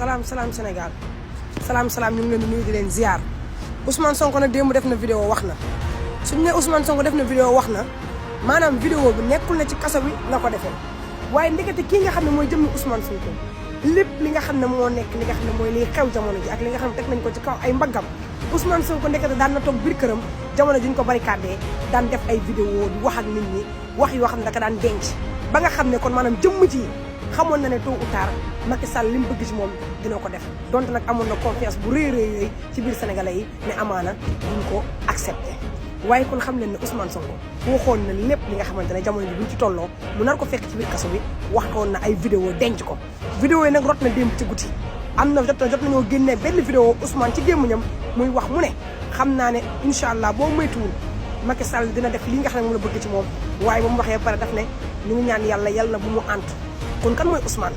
salaam Sénégal salaam ñu ngi leen di nuyu di leen ziar Ousmane Sonko nag démb def na vidéo wax na suñu ne Ousmane Sonko def na vidéo wax na maanaam vidéo bi nekkul na ci kaso bi la ko defee waaye ndekete kii nga xam ne mooy jëmmi Ousmane Sonko lépp li nga xam ne moo nekk li nga xam ne mooy liy xew jamono ji ak li nga xam ne teg nañ ko ci kaw ay mbaggam Ousmane Sonko ndekete daan na toog biir këram jamono ji ñu ko barricadé daan def ay vidéo di wax ak nit ñi wax yoo xam ne daka daan denc ba nga xam ne kon maanaam jëmm ji xamoon na ne tôt ou tard Macky Sall li mu bëgg ci moom dina ko def donte nag amoon na confiance bu rëy ci biir sénégalais yi ne amaana duñ ko accepté waaye kon xam leen ne Ousmane Sonko waxoon na lépp li nga xamante ne jamono ji buñ ci tolloo mu nar ko fekk ci biir kaso bi waxoon na ay vidéo denc ko vidéo yi nag rot na démb ci guddi am na jot nañoo génnee benn vidéo Ousmane ci gémmiñam muy wax mu ne xam naa ne incha allah boo moytuwul Macky Sall dina def li nga xam ne moom la bëgg ci moom waaye ba mu waxee pare daf ne ñu ngi ñaan yàlla na bu mu antu kon kan mooy Ousmane